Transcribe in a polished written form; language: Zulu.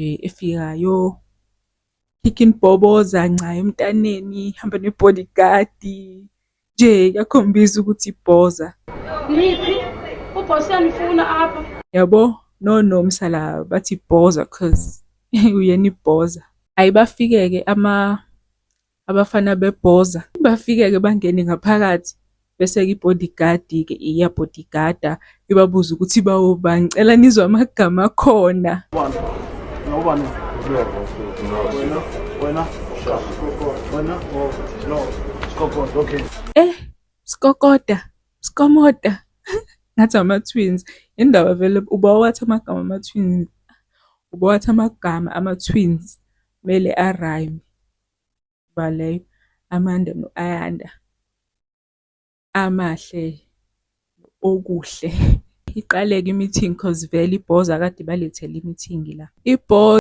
Efikayo khikha ibhoboza nca emntaneni, ihamba ne-bodyguard nje, kuyakhombisa ukuthi ibhoza. Niphi? Ubhosi uyanifuna apha. Yabo, noNomsa la bathi bhoza 'cause uyena ibhoza. Hhayi, bafike-ke abafana bebhoza, bafike-ke bangene ngaphakathi, bese-ke i-bodyguard-ke iya-bodyguard-a, ibabuze ukuthi bawobani, ngicela nizwe amagama akhona. Ubani? Wena? Wena? Wena? No. Skokot, okay. Eh, Skokoda, Skomota, ngathi ama-twins. Indaba vele ubawathi amagama ama-twins, ubawathi amagama ama-twins kumele a-rhyme. Ba leyo, Amanda no-Ayanda. Amahle, okuhle. Iqale-ke i-meeting 'cause vele ibhoza kade balethele i-meeting la. Ibhoza.